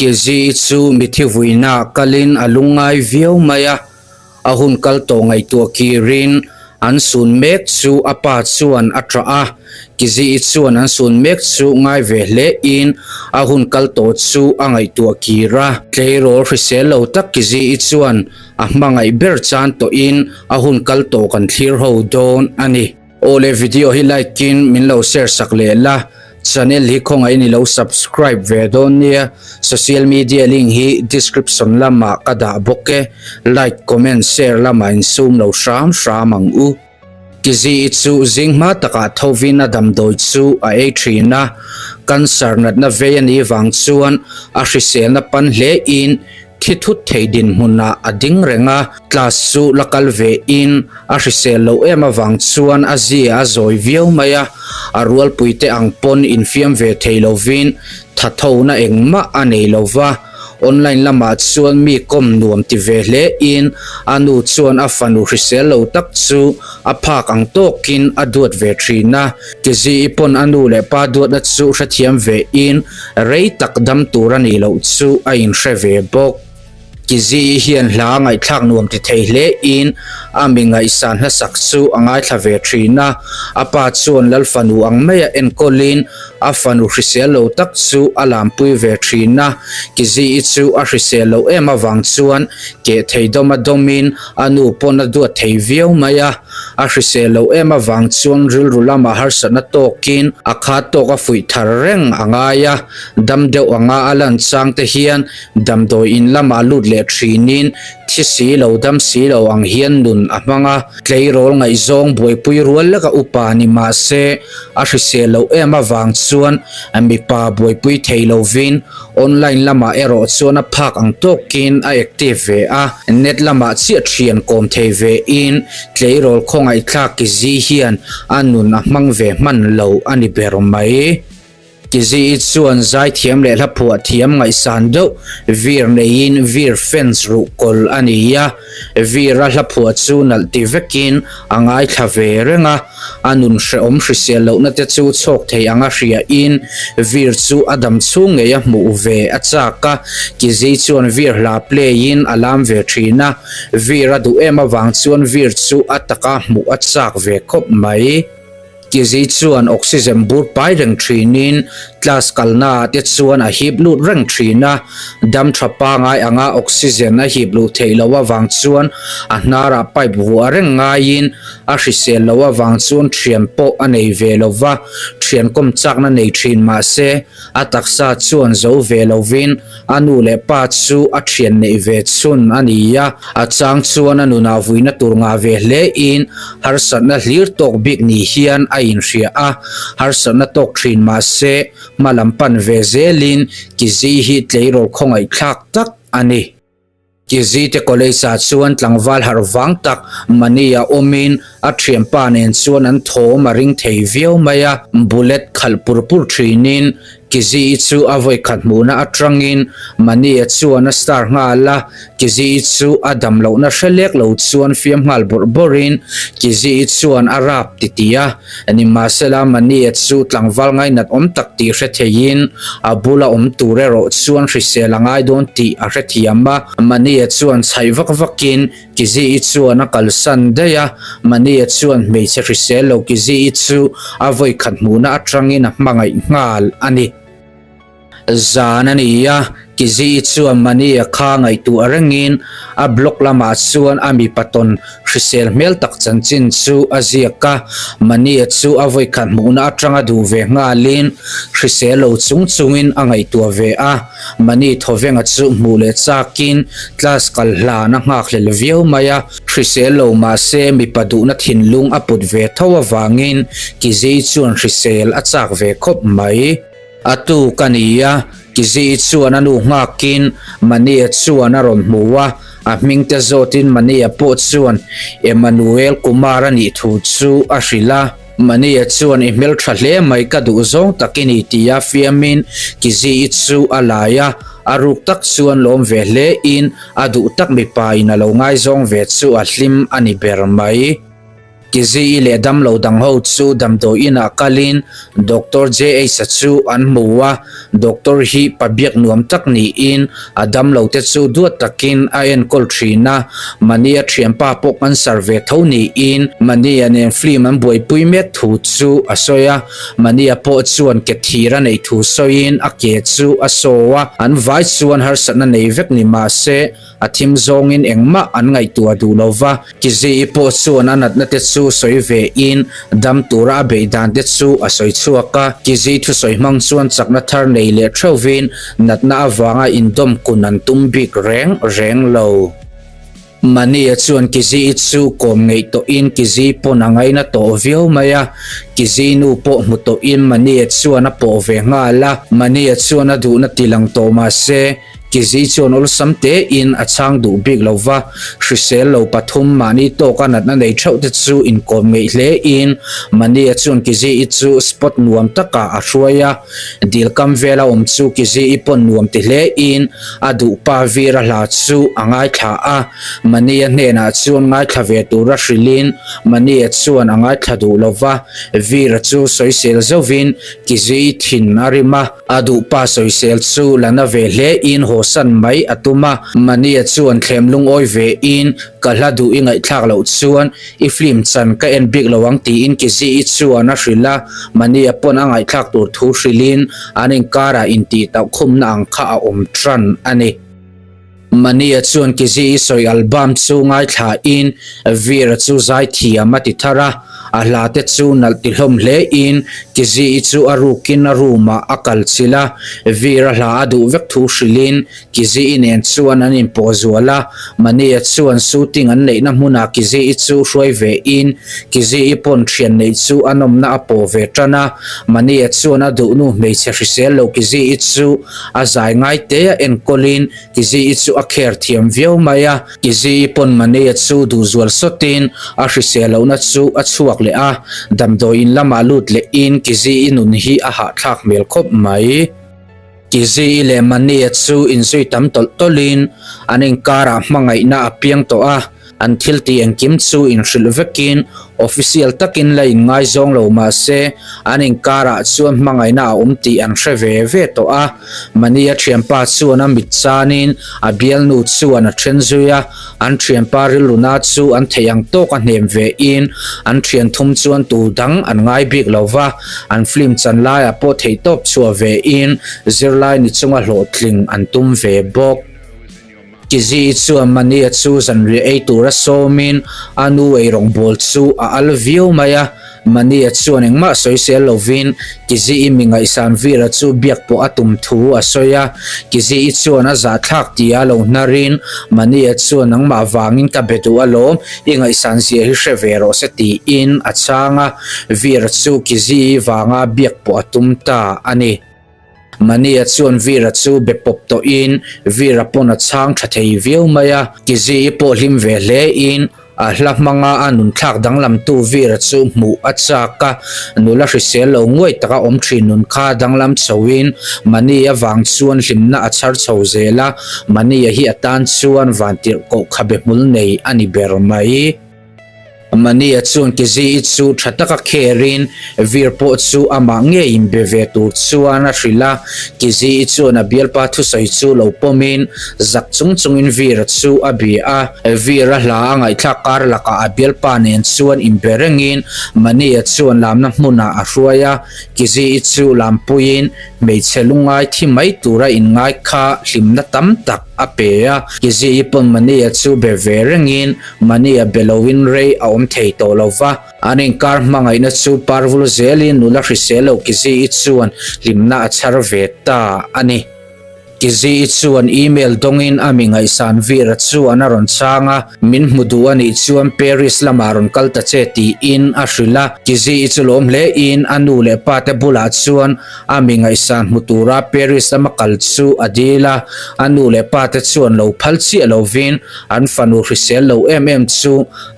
Kizii chu mithi vuinaah kalin a lungngai viau mai a, a hun kal tawh ngaihtuah kirin an sun mek chu a pa chuan a ṭah a. Kizii chuan an sun mek chu ngai ve hle in a hun kal tawh chu a ngaihtuah kir a. Tleirawl hrisel lo tak Kizii chuan a hmangaih ber chan tawhin a hun kal tawh kan thlir ho dawn a ni. Awle video hi like in min lo share sak leh la, channel hi khawngaihin i lo subscribe ve dawn nia, social media link hi description lamah ka dah bawk e, like comment share lamah insum lo hram hram ang u. Kizi i chu zing hma takah thovin a damdawi chu a ei thin a, cancer natna vei a nih vang chuan a hriselna pan hle in Thi thut thei dinhmunah a ding reng a, class chu la kal ve in a hrisel loh em avang chuan a zia a zawi viau mai a, a rualpuite ang pawn infiam ve thei lovin thathona engmah a nei lo va, online lamah chuan mi kawm nuam ti ve hle in a nu chuan a fanu hrisel lo tak chu a phak ang tawkin a duat ve thin a, Kizii pawn a nu leh pa duatna chu hrethiam ve in Rei tak dam tur a nih loh chu a inhre ve bawk. Kizii hian hla ngaihthlak nuam ti thei hle in a mi ngaihsan hlasak chu a ngaithla ve thin a, a pa chuan Lal fanu ang maia enkawlin a fanu hrisel lo tak chu a lampui ve thin a. Kizii chu a hrisel loh em avang chuan keh thei dawma dawmin a nu pawn a duat thei viau mai a. A hrisel loh em avang chuan rilru lamah harsatna tawkin a khat tawk a fuih thar reng a ngai a, dam deuh anga a lan chang te hian damdawi in lamah lut leh thinin thi si lo dam si lo ang hian nun a hmang a, tleirawl ngaihzawng buaipui rual leka upa ni mah se a hrisel loh em avang chuan mipa buaipui thei lovin Online lamah erawh chuan a phak ang tawkin a active ve a, net lamah chiah thian kawm thei ve in tleirawl khawngaihthlak Kizi hian a nun a hmang ve hman lo a ni ber mai. Kizi chuan zaithiam leh hlaphuah thiam ngaihsan deuh vir neiin vir fans ruhkawl a ni a, Vir a hlaphuah chu nalh ti vekin a ngaithla ve reng a. A nun hrehawm hrisel lohna te chu chhawk thei anga hriain Veer chu a dam chhung ngei a hmuh ve a chak a, Kizzy chuan Veer hla play in a lam ve thin a, Veer a duh em avang chuan Veer chu a taka hmuh a chak ve khawp mai. Kizzy chuan oxygen bur pai reng thinin class kalna ah te chuan a hip lut reng thin a, dam tha pangai anga oxygen a hip luh theih loh avang chuan a hnarah pipe vuah reng ngaiin A hrisel loh avang chuan thian pawh a nei ve lo va, thian kawm chakna nei thin mah se, a taksa chuan zo ve lovin a nu leh pa chu a thian neih ve chhun a ni a. A chang chuan a nunah vuina tur ngah ve hle in harsatna hlir tawk bik ni hian a inhria a, harsatna tawk thin mah se hma lam pan ve zelin Kizi hi tleirawl khawngaihthlak tak a ni. Kizite College ah chuan tlangval harh vang tak Mani a awmin a thianpa nen chuan an thawm a ring thei viau mai a, bullet khalh pur pur thinin Kizi-i chu a vawikhat hmuhna atangin Mani-a chuan a star nghal a, Kizi-i chu a dam lohna hre lek lo chuan fiam nghal bawrh bawrhin Kizi-i chuan a rap titih a. Nimahsela, Mania chu tlangval ngainat awm tak tih hre theiin a bula awm tur erawh chuan hrisel a ngai dawn tih a hrethiam a. Mania chuan chhaih vak vakin Kizi-i chuan a kalsan daih a. Mania chuan hmeichhe hrisel lo Kizi-i chu a vawikhat hmuhna atangin a hmangaih nghal a ni. Zan a ni a, Kizi chuan Mania kha ngaihtuah rengin a blog lamah chuan a mipa tawn hrisel hmel tak chanchin chu a ziak a. Mania chu a vawikhat hmuhna atanga duh ve nghalin hrisel lo chung chungin a ngaihtuah ve a. Mani thawvenga chu hmuh leh chakin class kal hlan a nghakhlel viau mai a. Hrisel lo mahse mipa duhna thinlung a put ve tho avangin Kizi chuan hrisel a chak ve khawp mai. A tuk a ni a, Kizi chuan a nu nghakin Mania chuan a rawn hmu a, a hming te zawtin Mania pawh chuan Emmanuel Kumar a nih thu chu a hrilh a. Mania chuan i hmeltha hle mai ka duh zawng tak i ni tia fiamin Kizi chu a lai a, a ruk tak chuan lawm ve hle in a duh tak mipa in a lo ngaizawng ve chu a hlim a ni ber mai. Kizi-i leh damlo dang ho chu damdawi inah kalin Doctor JH-a chu an hmu a, Doctor hi pa biak nuam tak niin a damlo te chu duat takin a enkawl thin a, Mania thianpa pawh cancer ve tho niin Mania nen film an buaipui mek thu chu a sawi a, Mania pawh chuan ke thir a neih thu sawiin a ke chu a saw a, an vai chuan harsatna nei vek ni mahse A thim zawngin engmah an ngaihtuah duh lo va, Kizi-i pawh chuan a natna te chu sawi ve in dam tura a beih dan te chu a sawi chhuak a. Kizi thusawi hmang chuan chakna thar nei leh theuhvin natna avanga indawm kun an tum bik reng reng lo. Mania chuan Kizi-i chu kawm ngeih tawhin Kizi pawn a ngaina tawh viau mai a, Kizi nu pawh hmu tawhin Mania chuan a pawh ve nghal a. Mania chuan a duhna tilang tawh mahse, Kizi chuan awlsam tein a chhang duh bik lo va, hrisel lo pathum mahni tawka natna nei theuh te chu inkawm ngeih hle in Mania chuan Kizi-i chu spot nuam takah a hruai a, dil kam vela awm chu Kizi-i pawn nuam ti hle in a duhpa Veera hla chu a ngaithla a, Mania hnenah chuan ngaithla ve tura hrilhin Mania chuan a ngaithla duh lo va, Veera chu sawisel zauhin Kizi-i thin a rim a. A duhpa sawisel chu la na ve hle in hawsan mai a tum a, Mania chuan thlem lungawi ve in ka hla duh i ngaihthlak loh chuan i film chan ka en bik lo ang tiin Kizi-i chuan a hrilh a, Mania pawn a ngaihthlak tur thu hrilhin an inkarah intih tauh khumna ang kha a awm tan a ni. Mania chuan Kizi-i sawi album chu ngaithla in Veera chu zaithiam a ti thar a, a hla te chu nalh ti hlawm hle in Kizi-i chu a rukin a room ah a kal chilh a, Veera hla a duh vek thu hrilh in Kizi-i nen chuan an inpawh zual a, Mania chuan shooting an neihna hmunah Kizi-i chu hruai ve in Kizi-i pawn thian neih chu a nawmna a pawh ve tan a, Mania chuan a duhnu hmeichhe hrisel lo Kizi-i chu A zai ngai te a enkawlin Kizi-i chu a kher thiam viau mai a, Kizi-i pawn Mania chu duhzual sawtin a hrisel lohna chu a chhuak leh a, damdawi in lamah lut lehin Kizi-i nun hi a hahthlak hmel khawp mai. Kizi-i leh Mania chu inzui tam tawlh tawlhin an inkarah hmangaihna a piang tawh a, An thil tih engkim chu inhrilh vekin official takin la inngaizawng lo mah se an inkarah chuan hmangaihna a awm tih an hre ve ve tawh a. Mania thianpa chuan a mit chanin a bialnu chuan a then zui a, an thianpa rilruna chu an theih ang tawk a hnem ve in an thian thum chuan tu dang an ngai bik lo va, an film chan laiah pawh theihtawp chhuah ve in zirlai ni chunga hlawhtling an tum ve bawk. Kizi chuan Mania chu zanriah ei tura sawmin a nu ei rawngbawl chu a al viau mai a. Mania chuan engmah sawisel lovin Kizi-i mi ngaihsan Veera chu biak pawh a tum thu a sawi a. Kizi-i chuan a zahthlak tia lo hnarin Mania chuan nangmah vangin ka be duh alawm, i ngaihsan zia hi hre ve rawh se tiin a chhang a. Veera chu Kizi-i vanga biak pawh a tum ta a ni. Mania chuan Veera chu be pawp tawhin Veera pawn a chhang tha thei viau mai a, Kizi-i pawh hlim ve hle in a hla hmanga a nun thlak danglamtu Veera chu hmuh a chak a, nula hrisel lo nguai taka awm thin nun kha danglam chhoin Mania vang chuan hlimna a chhar chho zel a, Mania hi a tan chuan vantirhkoh khabe hmul nei a ni ber mai. Mania chuan Kizi-i chu tha taka kherin Veer pawh chu amah ngeiin be ve tur chuan a hrilh a. Kizi-i chuan a bialpa thusawi chu lo pawmin zak chung chungin Veer-a chu a bia a. Veer-a hla a ngaihthlak kar lakah a bialpa nen chuan inbe rengin Mania chuan lamna hmunah a hruai a. Kizi-i chu lampuiin hmeichhe lungngai thi mai tura inngai kha hlimna tam tak a pe a. Kizi-i pawn Mania chu be ve rengin Mania be loin rei a awm thei tawh lo va, an inkar hmangaihna chu parvul zelin nula hrisel lo Kizi-i chuan hlimna a chhar ve ta a ni. Kizi-i chuan email dawngin a mi ngaihsan Veera chuan a rawn chhang a, min hmu duh a nih chuan Paris lamah rawn kal ta che tiin a hrilh a. Kizi-i chu lawm hlein a nu leh pa te bulah chuan a mi ngaihsan hmu tura Paris lama kal chu a dil a, a nu leh pa te chuan lo phal chiah lovin an fanu hrisel lo em em chu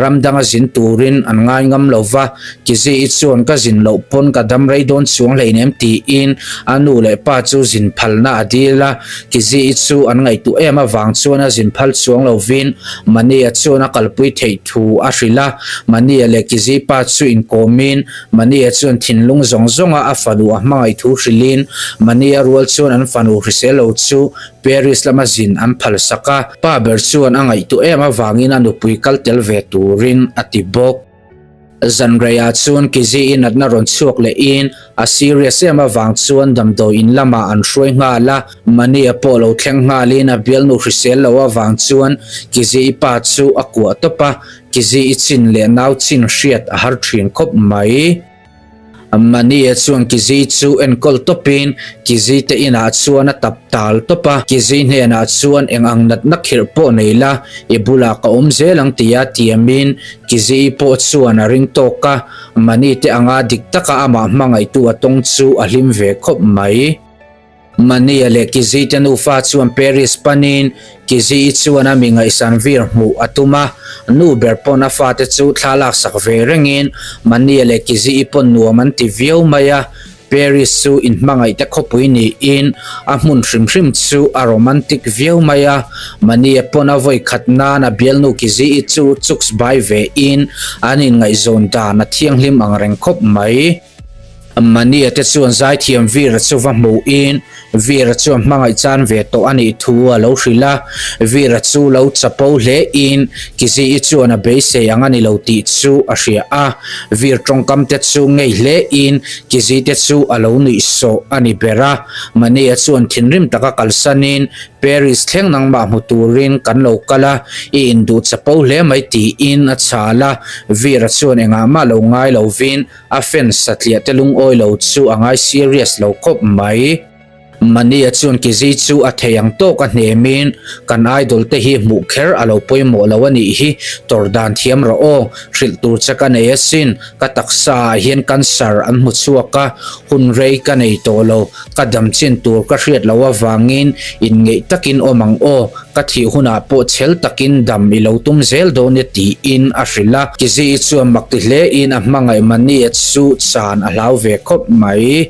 ram danga zin turin an ngai ngam lo va, Kizi-i chuan ka zin loh pawn ka dam rei dawn chuang hleinem tiin a nu leh pa chu zin phalna a dil a. Kizi-i chu an ngaihtuah em avang chuan a zin phal chuang lovin Mani-a chuan a kalpui theih thu a hrilh a. Mani-a leh Kizi pa chu inkawmin Mani-a chuan thinlung zawng zawnga a fanu a hmangaih thu hrilhin Mani-a rual chuan an fanu hrisel lo chu Paris lama zin an phalsak a. Pa ber chuan a ngaihtuah em avangin a nupui kal tel ve turin a ti bawk. Zanreiah chuan Kizi-i natna rawn chhuak lehin a serious em avang chuan damdawi in lamah an hruai nghal a, Mania pawh lo thleng nghalin a bialnu hrisel lo avang chuan Kizi-i pa chu a kuah tawp a, Kizi-i chin leh nau chin hriat a har thin khawp mai. Mania chuan Kizi chu enkawl tawpin Kizi te inah chuan a tap tal tawp a, Kizi hnenah chuan eng ang natna khirh pawh nei la, i bulah ka awm zel ang tia tiamin Kizi pawh chuan a ring tawk a, Mani te anga dik taka amah hmangaihtu a tawng chu a hlim ve khawp mai. Mania leh Kizi te nufa chuan Paris panin Kizi-i chuan a mi ngaihsan vir hmuh a tum a, nu ber pawn a fate chu thla laksak ve rengin Mania leh Kizi-i pawn nuam an ti viau mai a, Paris chu inhmangaihte khawpui niin a hmun hrim hrim chu a romantic viau mai a, Mania pawn a vawi khat nan a bialnu Kizi-i chu chuks bai ve in an inngaihzawn dan a thianghlim ang reng khawp mai. Mania te chuan zaithiam Veera chu va hmuhin Veera chuan hmangaih chan ve tawh a nih thu a lo hrilh a, Veera chu lo chapo hlein Kizi-i chuan a beisei ang a ni lo tih chu a hria a, Veer tawngkam te chu ngei hlein Kizi te chu a lo nuih sawh a ni ber a, Mania chuan thinrim taka kalsanin Paris thleng nangmah hmu turin kan lo kal a, i induh chapo hle mai tiin a chhal a, Veera chuan engah mah lo ngai lovin A fans satliah te lungawi lo chu a ngai serious lo khawp mai. Mania chuan Kizi chu a thei ang tawk a hnemin, Kan idol te hi hmuh kher a lo pawimawh lo a nih hi, tawrh dan thiam rawh aw, hrilh tur che ka nei asin, ka taksa ah hian cancer an hmu chhuak a, hun rei ka nei tawh lo, ka dam chin tur ka hriat loh avangin inngeih takin awm ang aw, Ka thih hunah pawh chhel takin dam i lo tum zel dawn e tiin a hrilh a. Kizi-i chuan mak ti hlein a hmangaih Mania chu chan a hlau ve khawp mai.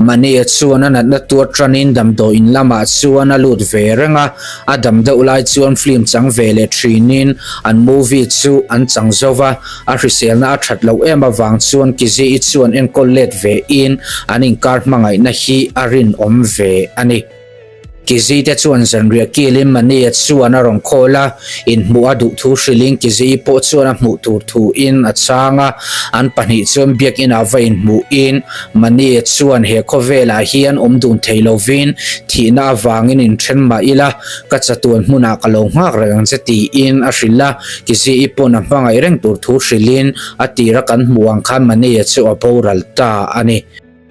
Mania chuan a natna tuar tanin damdawiin lamah chuan a lut ve reng a, a dam deuh lai chuan film chang ve leh thinin an movie chu an chang zo va, a hriselna a that loh em avang chuan Kizi-i chuan enkawl let vein an inkar hmangaihna hi a rinawm ve a ni. Kizi te chuan zanriah kilin Mania chuan a rawn call a, inhmuh a duh thu hrilhin Kizi pawh chuan a hmuh tur thuin a chhang a, an pahnih chuan biakinah va inhmuhin Mania chuan he khawvelah hian awm dun thei lovin thihna avangin inthen mah ila ka chatuan hmunah ka lo nghak reng ang che tiin a hrilh a, Kizi pawn a hmangaih reng tur thu hrilhin a tira kan hmuh ang khan Mania chu a boral ta a ni.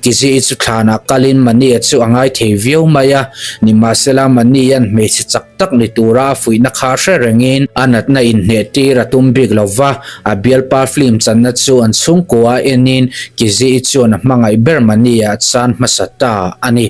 Kizi chu thlanah kalin Mania chu a ngai thei viau mai a, nimahsela Mania'n hmeichhe chak tak ni tura a fuihna kha hre rengin a natna inhneh tir a tum bik lo va, a bialpa film channa chu an chhungkua a enin Kizi chuan a hmangaih ber Mania a chan hmasa ta a ni.